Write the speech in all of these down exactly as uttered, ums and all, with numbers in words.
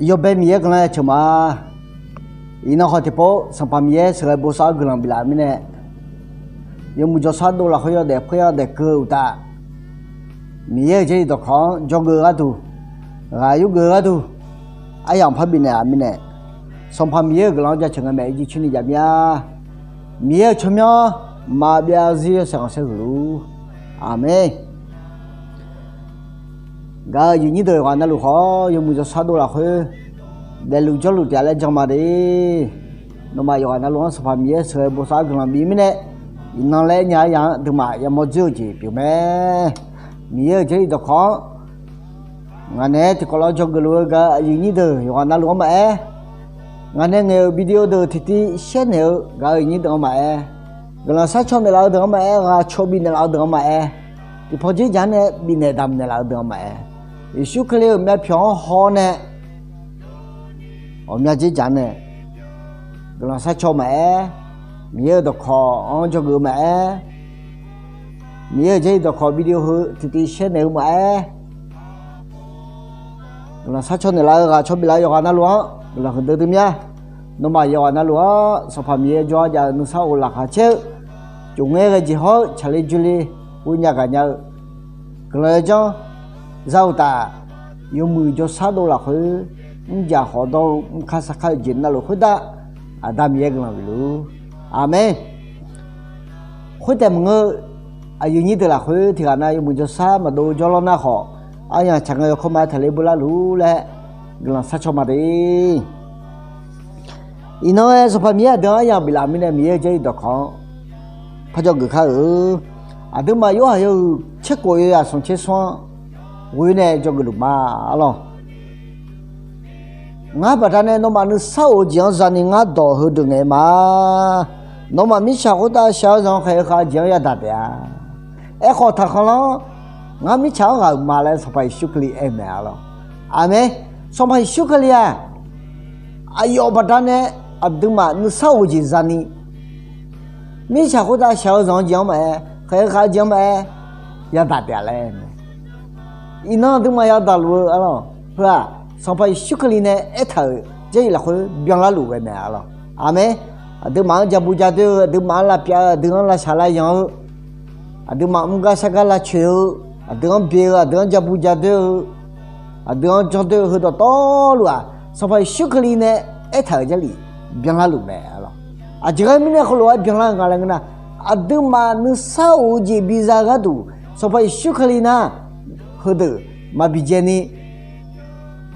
Yawbae Miqyaer guiqlanq-aer ceuq ma. Iqnan khawf tiqpov Sanqpaq Miqyaer sheuqghae bosav-awr guiqlanq biflaf-euq mirnae, yawmuiq jawrshar dov lafkhoer yawdaef khoer-awr daef keuv-eu uqtaf, Miqyaer-euq Jarlif dawqkawq-anr jawrgeuf-eu gharduq, ghaq yurgeuf-eu gharduq, aryamq par bifnaeq-a mirnae, Sanqpaq Miqyaer-euq guiqlanq-anr jaceuq ngae maeq-aer jircoer ni jav mir-a. Miqyaer-euq tsawrmyanr maqbyav zarzir yawshaef khanqsaer huiq luf. Aqmeq. Gaq-euq aqyuif nyir deuq yawqghaq navluf khawf, yawmuiq jawrshar dov lafkhoer daefluf jawrluf taef-a laer jan ma de. Nawmaf yawqghaq navluf-anr Sanqpaq Miqyaer sheuqghae bosav-awr guiqlanq bif mirnae, iqnan laer nya-eu yaq-anr aqduimaf yamawr dzoer-eu jeq pyeuf mae. Miqyaer-euq Jarlif dawqkawq-anr ngaq naeq-aer tiqkawv lawr jawrgeuf luf-eu gaq-euq aqyuif nyir deuq yawqghaq navluf-anr maqaer, ngaq nae ngaeq-euq video deuq tiqtiv shaer naeq-eu gaq-euq aqyuif nyir deuq-anr maqaer, guiqlanq sharcaw naeqlaf-eu deuq-anr maqaer, ghaq caw bifnaeq laf-eu deuq-anr maqaer, tiqpawf dzer jaq-anr nae bifnaeq damq naeqlaf-eu deuq-anr maqaer, Yeqsur Kali-euq myavpyawq-anr haw nae ghawqmya dzer jaq-anr nae guiqlanq sharcaw maqaer, Miqyaer-euq dawqkawq-anr jawrgeuf-eu maqaer, Miqyaer-euq Jarlif dawqkawq video heu tiqtiv shaer naeq-eu maqaer, guiqlanq sharcaw naeqlaf-eu ghaq caw biflaf-eu yawqghaq navluf-anr guiqlanq huiqdui dui mir-a. Nawmaf yawqghaq navluf-anr Sanqpaq Miqyaer jawr-awr jav-eu nuisar of laqkhaq caer-eu, cofngaer ghae jeq hawr-eu tsaqler dzoerler ghoe nya gaq nya-eu guiqlanq yawjanr za uqtaf, yawmuiq jawrshar dov lafkhoer mrjaf khawf dawr-eu mrkar sarkar-eu jeq navluf khoertav, Aqda Miqyaer guiqlanq bif luf. Aqmeq. Khoertaef maqngeur-eu, aqyuif nyir deuq lafkhoer tiqghaq nav yawmuiq jawrshar maqdov jawrlawr nar khawf, aryamq tsaq ngae yawkawr ma-aer taqler beular luf laer guiqlanq sharcaw ma de. Iqnan-aer Sanqpaq Miqyaer aqdui-anr aryamq biflaf mirnae Miqyaer-euq Jarlif dawqkawq-anr par jawrgeuf kar-eu. Aqduimaf Yorhaq yawhuiq tser khof yawzaq smq tser smr-anr ghoe nae jawrgeuf luf ma arlawr. Ngar baqdanae nawmaf nuisar of-eu jeq-anr zani ngar dawq heudeuq ngaeq ma. Nawmaf mirtsaq khoertav shaq-eu zanq khaeq-eu khav-eu jeq-anr yadaq taef-a. Aerkhawf taqkhanqlanr ngar mirtsaq-anr ghaq-euq ma laer Sanqpaq Yeqsur Kali aer-eu mae arlawr. Aqmeq. Sanqpaq Yeqsur Kali-aq, aqyawf baqdanae aqduimaf nuisar of-eu jeq zani, mirtsaq khoertav shaq-eu zanq-eu jeq-anr maqaer, khaeq-eu khav-eu jeq-anr maqaer, yadaq taef-a laer mae. Iqnan aqduimaf yadaq luf-eu arlawr heu-aq, Sanqpaq Yeqsur Kali nae aertaq-euq Jarlif lafkhoer byanlar luf ghae mae arlawr. Aqmeq. Aqduimaf-anr jabu jadoer-eu, aqduimaf-anr lavpyav-eu, aqdui-anr lavshaq lavyanq-eu, aqduimaf mr gar shar gar lavcoeq-eu, aqdui-anr bye-eu, aqdui-anr jabu jadoer-eu, aqdui-anr janrdoer-eu heudawq tawvluf-aq, Sanqpaq Yeqsur Kali nae aertaq-euq Jarlif byanlar luf mae arlawr. Aqjeq ghae mirnae heulof-aer byanlar-eu nga laer ngeur nar, aqduimaf nuisar of-eu jeq biza-eu gharduq Sanqpaq Yeqsur Kali nar, heudeuq maqbi jae ni,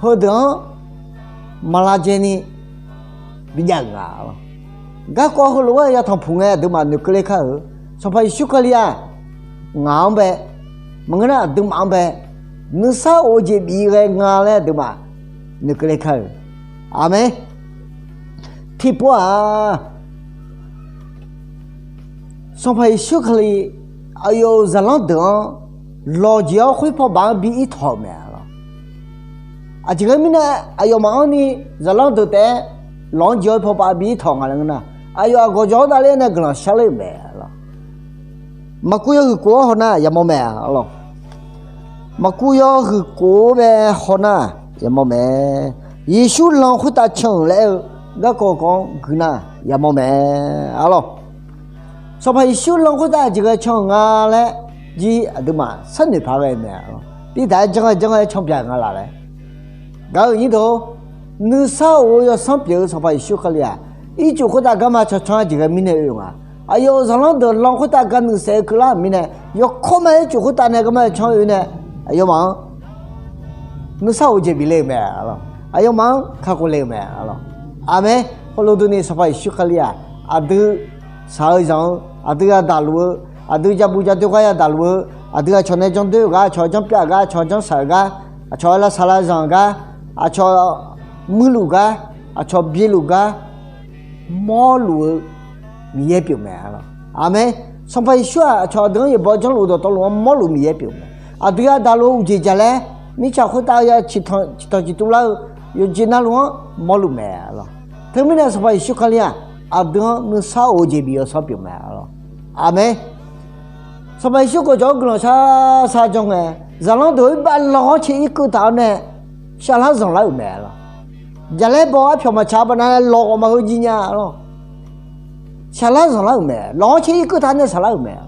heudeuq-anr maqlavjae ni bijav-euq nga arlawr. Garkawv heulof-aer yatanq puq ngae aqduimaf noeqkeuvle kar-euq. Sanqpaq Yeqsur Kali-aq, ngaq-anr bae, maqngeur nar aqduimaf-anr bae, nuisar of-eu jeq bif ghae nga laer aqduimaf noeqkeuvle kar-euq. Aqmeq. Tiqpov-aq, Sanqpaq Yeqsur Kali aqyawf-euq zaqlanr deuq-anr lawq jeq-awr khoer pawbaf-anr bi ir tawq-euq mae arlawr. Aqjeq ghae mirnae aqyawfmaf-anr ni zaqlanr deuq taef-aer lawq-anr jeq-awr pawbaf bi ir tawq nga laer ngeur nar, aqyawf aqgawq jawr-awr davler nae guiqlanq sharler-euq mae arlawr. Maqkuv yawhuiq kof-anr hawnar yamawr mae arlawr. Maqkuv yawhuiq kof-anr bae hawnar yamawr mae. Yeqsur lan khoertav can-euq laer aer-eu garkawv kawv-anr gui nar yamawr mae arlawr. Sanqpaq Yeqsur lan khoertav aqjeq ghae can-euq nga laer jir aqduimaf sharnoeq paq ghae mae arlawr. Pirtaq-aer janr-aer janr-aer can pyaq-euq nga laf laer. Gaq-euq nyir deuq-or, nuisar of-eu yawsanr pyeuf-eu Sanqpaq Yeqsur Kali-aq, ircuf khoertav garma can can-aer jeq ghae mirnae oe-eu nga. Aqyawf-euq zaqlanr deuq lan khoertav gar nuisaef-eu keuvlar-euq mirnae, yawkawr ma ircuf khoertav nae garma can oe nae, aqyawfmaf-anr nuisar of-eu jeq bif le-euq mae arlawr. Aqyawfmaf-anr kakhof le-euq mae arlawr. Aqmeq. Heulof durni Sanqpaq Yeqsur Kali-aq, aqdui shaq-eu zanq-eu, aqdui yadaq luf-eu, aqdui jabu jadoer gar yadaq luf-eu, aqdui aqcawq nae janrdoer-euq gar, aqcawq janrpyav-euq gar, aqcawq janrshaq-euq gar, aqcawq lavsaq lavzanq-euq gar, aqcawq muirluf gar, aqcawq byaeluf gar, mawrluf-eu Miqyaer pyeuf mae arlawr. Aqmeq. Sanqpaq Yeqsur-aq, aqcawq aqdui-anr yaeqbawq janrluf dawqtawvluf-anr mawrluf Miqyaer pyeuf mae. Aqdui yadaq luf-eu uqjeq jaqlaer, mirtsaq khoertav ya ciqtanq ciqtuv lar-eu yawqjeq navluf-anr mawrluf mae arlawr. Teumirnae Sanqpaq Yeqsur Kali-aq, aqdui-anr nuisar of-eu jeq bif yawsanr pyeuf mae arlawr. Aqmeq. Sanqpaq Yeqsur gawqjawq-anr guiqlanq shar shar janr ngae, zaqlanr deuq-or, iqbax lan-awr cae irkeuv taq-awr nae shavlar zanqlar-euq mae arlawr. Jaqlaer baw-eu arpyawq maqtsaq-eu baqdanae lawq ghawqmaf heu jir nya lawr. Shaqlar zanqlar-euq mae. Lawq-anr caer irkeuv taq nae shaqlar-euq mae.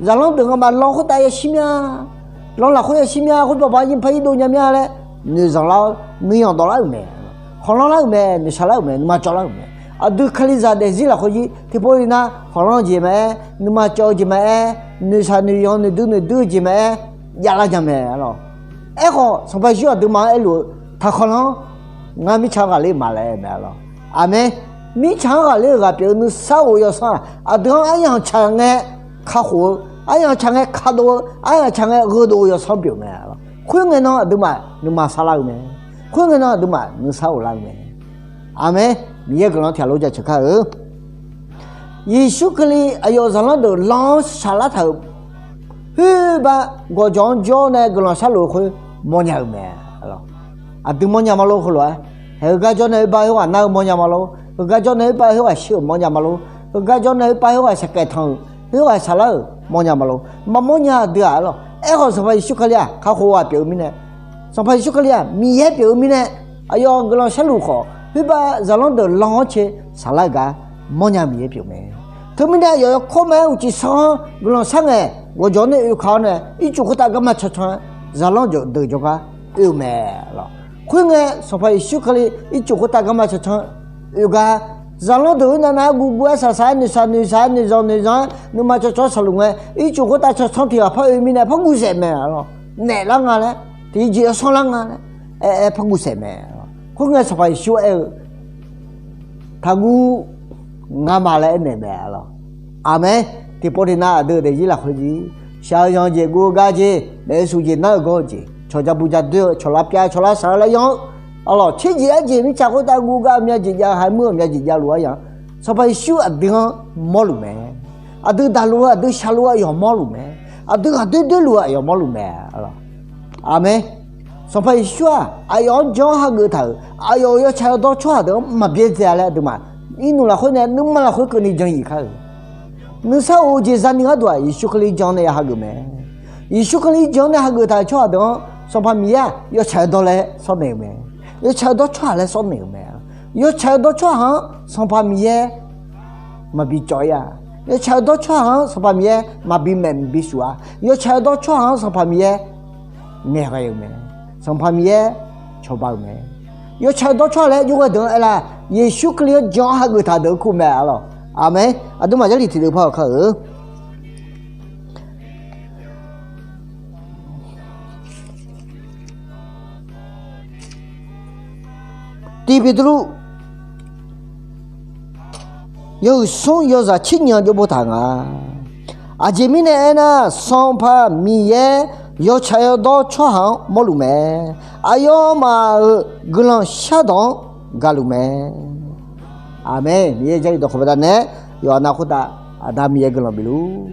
Zaqlanr deuq ngamaf lan khoertav yashir mya. Lan lafkhoer yashir mya, khoer baqba yir par irdov nya mya laer noeqzanq lar-awr nuiyanq dawvlar-euq mae. Khanqlanr lar-euq mae, noeqshaq lar-euq mae, nuima cawv lar-euq mae. Aqdui kalizaq daefzir lafkhoer jir tiqpov li nar, khanqlanr-eu jeq maqaer, nuima cawv-eu jeq maqaer, noeqshaq noeqyanq noeqdui noeqdui-eu jeq maqaer, javlar nya mae lawr. Aerkhawf, Sanqpaq Yeqsur aqduimaf-anr aerluf-eu, Taqkhanqlanr, ngar mirtsaq-anr ghaqler-eu ma laer aer-eu mae lawr. Aqmeq. Mirtsaq-anr ghaqler-euq ghaq pyeuf-eu nuisar of-eu yawsanr-aq, aqdui-anr aryamq tsaq ngae kakhof-eu, aryamq tsaq ngae kadov-eu, aryamq tsaq ngae gheudov-eu yawsanr pyeuf mae lawr. Khoerngae nan aqduimaf nuima sarlar-eu mae. Khoerngae nan aqduimaf nuisar of lar-eu mae. Aqmeq. Miqyaer guiqlanq tiqghaq lof jaceuq kar-eu. Yeqsur Kali aqyawf zaqlanr deuq lan-anr shaqlar taq-euq, khoerbar gawqjawq-anr jawr nae guiqlanq sharluf-eu khoer mawrnya-euq mae. Aqdui mawrnya ma lor heulof-aer, haeq heugar jawr nae oerbar khoerghaq nar-eu mawrnya ma lor, heugar jawr nae oerbar khoerghaq shir-euq mawrnya ma lor, heugar jawr nae oerbar khoerghaq shaqkaef tanq-euq, khoerghaq shaqlar-euq mawrnya ma lor, maqmawrnya aqdui-aq lawr. Aerkhawf, Sanqpaq Yeqsur Kali-aq kakhof ghaq pyeuf-eu mirnae, Sanqpaq Yeqsur Kali-aq Miqyaer pyeuf-eu mirnae, aqyawf guiqlanq sharluf khawf, khoerbar zaqlanr deuq lan-anr cae shaqlar-eu gar mawrnya-eu Miqyaer pyeuf mae. Teumirnae aqyawf yawkawr ma-aer uqcif sanr-anr guiqlanq shar ngae, gawqjawq nae oekaq-awr nae ircuf khoertav garma cancan-aer zaqlanr deuq jawrgar oe-eu mae lawr. Khoerngae, Sanqpaq Yeqsur Kali ircuf khoertav garma cancan oe gar, zaqlanr deuq-anr navnav-aer guvguv-aer shaqshaq-aer noeqshaq noeqshaq-aer noeqzanq noeqzanq-aer nuima cawvcawv shaqluf ngae, ircuf khoertav cancan tiq ghaq par oe mirnae par guvsaef mae lawr. Naef lar nga laer, tiqjeq yawsanr lar nga laer aer-aer par guvsaef mae. Khoerngae, Sanqpaq Yeqsur aer-eu, Taqguv, ngar ma laer aernaeq mae lawr. Aqmeq. Tiqpov tiqnav aqdui-euq daefzir lafkhoer jir, shaq-eu yanq-eu jeq, guv-eu gar jeq, maeq-eu shuf jeq, nar-eu gawr-eu jeq, cawqja bu ja doer-eu, cawqlar pyav-eu, cawqlar shaq-eu laer yanr-eu, aqlawq, tserjeq-aer jeq mirtsaq khoertav guv gar-eu myav jeq jav-eu, haiq muir-euq myav jeq javluf-eu aryamq, Sanqpaq Yeqsur aqdui-anr mawrluf mae. Aqdui daqluf-eu, aqdui shaqluf-eu aqyawf mawrluf mae. Aqdui ghaqdoer doerluf-eu aqyawf mawrluf mae. Aqmeq. Sanqpaq Yeqsur-aq, aqyawf-anr jan-awr hageuf taq-euq, aqyawf-euq yawtsaq yawdawr tsawrhaq deuq-anr maqbyaerdzae-a laer aqduimaf irnmq lafkhoer nae nuima lafkhoer keuvni jan-iq kar-euq. Nuisar of-eu jeq zani gharduq-aq, Yeqsur Kali jan-awr nae ya hageuf mae. Yeqsur Kali jan-awr nae hageuf taq-euq tsawrhaq deuq-anr Sanqpaq Miqyaer-aq yawtsaq yawdawr laer sawr naeq-euq mae. Yawtsaq yawdawr tsawrhaq laer sawr naeq-euq mae. Yawtsaq yawdawr tsawrhaq-anr Sanqpaq Miqyaer maqbi cawv-ir-a. Yawtsaq yawdawr tsawrhaq-anr Sanqpaq Miqyaer maqbi maeq maqbi shuf-a. Yawtsaq yawdawr tsawrhaq-anr Sanqpaq Miqyaer ngaeqghae-euq mae. Sanqpaq Miqyaer cawba-euq mae. Yawtsaq yawdawr tsawrhaq laer jov ghae deuq-anr aerlar, Yeqsur Kali-anr jan-awr hageuf taq deuq-anr kur mae, aqlawq. Aqmeq. Aqduimaf Jarlif tiqdeuv par-awq kar-euq. Tiq Beqtuvluv yawhuiq smr yawzaq tser nyiq-anr jov boftaq nga. Aqjeq mirnae aernar, Sanqpaq Miqyaer yawtsaq yawdawr tsawrhaq-anr mawrluf mae. Aqyawfmaf-euq guiqlanq shardawq-anr gaqluf mae. Aqmeq. Miqyaer Jarlif dawqkawq baqdanae yawqha nav khoertav Aqda Miqyaer guiqlanq bifluf.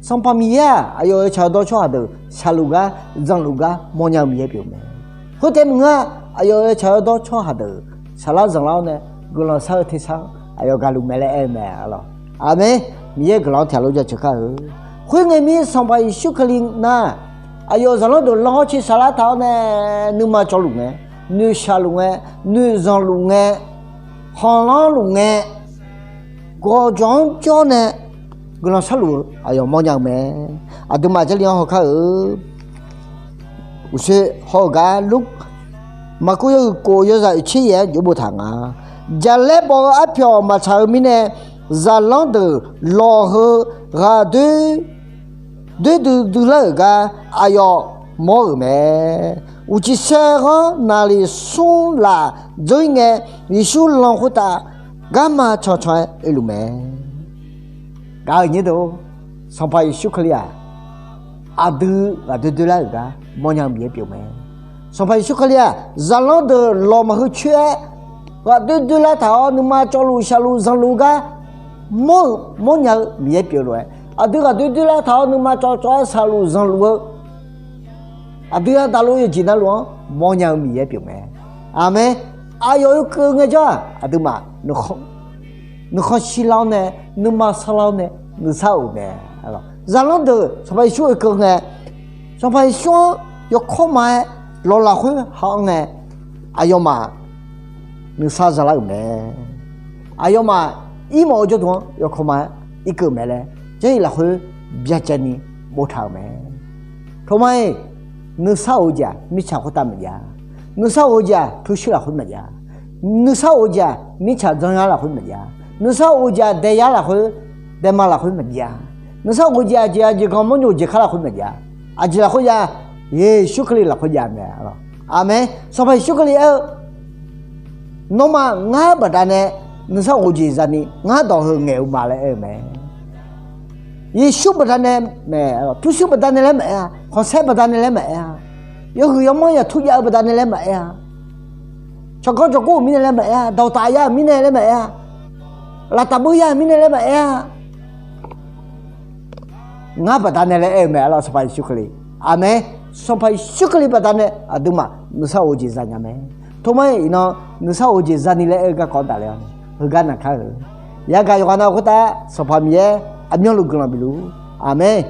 Sanqpaq Miqyaer-aq, aqyawf-euq yawtsaq yawdawr tsawrhaq deuq shaqluf gar, zanqluf gar mawrnya-eu Miqyaer pyeuf mae. Khoertav maqngeur-a, aqyawf-euq yawtsaq yawdawr tsawrhaq deuq shaqlar zanqlar-awr nae guiqlanq shar-eu tersar-anr aqyawf gaqluf mae laer aer-eu mae, aqlawq. Aqmeq. Miqyaer guiqlanq-anr tiqghaq lof jaceuq kar-eu. Khoerngae mir Sanqpaq Yeqsur Kali nar, aqyawf zaqlanr deuq lan-awr cae shaqlar taq-awr nae nuima cawvluf ngae, noeqshaqluf ngae, noeqzanqluf ngae, khanqlanrluf ngae, gawqjawq-anr jawr nae guiqlanq sharluf-eu aqyawf mawrnya-eu mae. Aqduimaf Jarlif-anr hawkar-eu. Uqshoe hawr-eu gar Lur, Maqkuv yawhuiq kof yawzaq oeqtser yaef-anr jov boftaq nga. Jaqlaer baw-eu arpyawq maqtsaq-eu mirnae, zaqlanr deuq lawq heu ghaqdoer doer duidui lar-euq gar aqyawf mawr-euq mae. Uqcif saer ghanr naqliq smr laf dzeur-ir ngae, Yeqsur lan khoertav garma cancan-aer oeluf mae. Gaq-euq nyir deuq, Sanqpaq Yeqsur Kali-aq, aqdui ghaqdoer doer lar-euq gar mawrnya-eu Miqyaer pyeuf mae. Sanqpaq Yeqsur Kali-aq, zaqlanr deuq lawq maqheu coer-aer ghaqdoer doer lar taq-awr nuima cawvluf shaqluf zanqluf gar mawr-eu mawrnya-eu Miqyaer pyeuf lof-aer, aqdui ghaqdoer doer lar taq-awr nuima cawv cawv-aer shaqluf zanqluf-eu aqdui-anr daqlof yawjeq navluf-anr mawrnya-eu Miqyaer pyeuf mae. Aqmeq. Aqyawf oekeuv ngaejawr-aq, aqduimaf nuikhanr shirlar-awr nae, nuima sarlar-awr nae nuisar of mae. Zaqlanr deuq Sanqpaq Yeqsur oekeuv ngae, Sanqpaq Yeqsur-anr yawkawr ma-aer lawq lafkhoer ha-anr ngae, aqyawfmaf nuisar zalar-euq mae. Aqyawfmaf irmawf-eu jawrduq-anr yawkawr ma irkeuv-eu mae laer, Jarlif lafkhoer byacaevni boftaq-euq mae. Toma-iq, nuisar of-eu jeq-aq mirtsaq khoertav maqjav. Nuisar of-eu jeq-aq pyurshuir lafkhoer maqjav. Nuisar of-eu jeq-aq mirtsaq dzanryar lafkhoer maqjav. Nuisar of-eu jeq-aq daeyar lafkhoer, daema lafkhoer maqjav. Nuisar of-eu jeq-aq aqjeq aqjeq ganq mawrnyo jeq kar lafkhoer maqjav. Aqjeq lafkhoer jav, Yeqsur Kali lafkhoer jav mae. Aqmeq. Sanqpaq Yeqsur Kali aer-eu, nawmaf ngar baqdanae nuisar of-eu jeq zani ngar dawq heu ngaeq-eu ma laer aer-eu mae. Yeqsur baqdanae mae, pyurshuir baqdanae laer maqaer-a, khanqsaer baqdanae laer maqaer-a, yawhuiq yawmanr yaqtur jav-eu baqdanae laer maqaer-a, tsawqganr tsawqgor-euq mirnae laer maqaer-a, dawqtaf ya-euq mirnae laer maqaer-a, laftav beuv ya-euq mirnae laer maqaer-a, ngar baqdanae laer aer-eu mae arlawr, Sanqpaq Yeqsur Kali. Aqmeq. Sanqpaq Yeqsur Kali baqdanae aqduimaf nuisar of-eu jeq zanya mae. Toma-iq iqnan nuisar of-eu jeq zani laer aer-eu garkawv-anr daqler-awr nae heugar naqkar-eu. Yagaq yawqghaq nav khoertav Sanqpaq Miqyaer aqmyanluf guiqlanq bifluf. Aqmeq.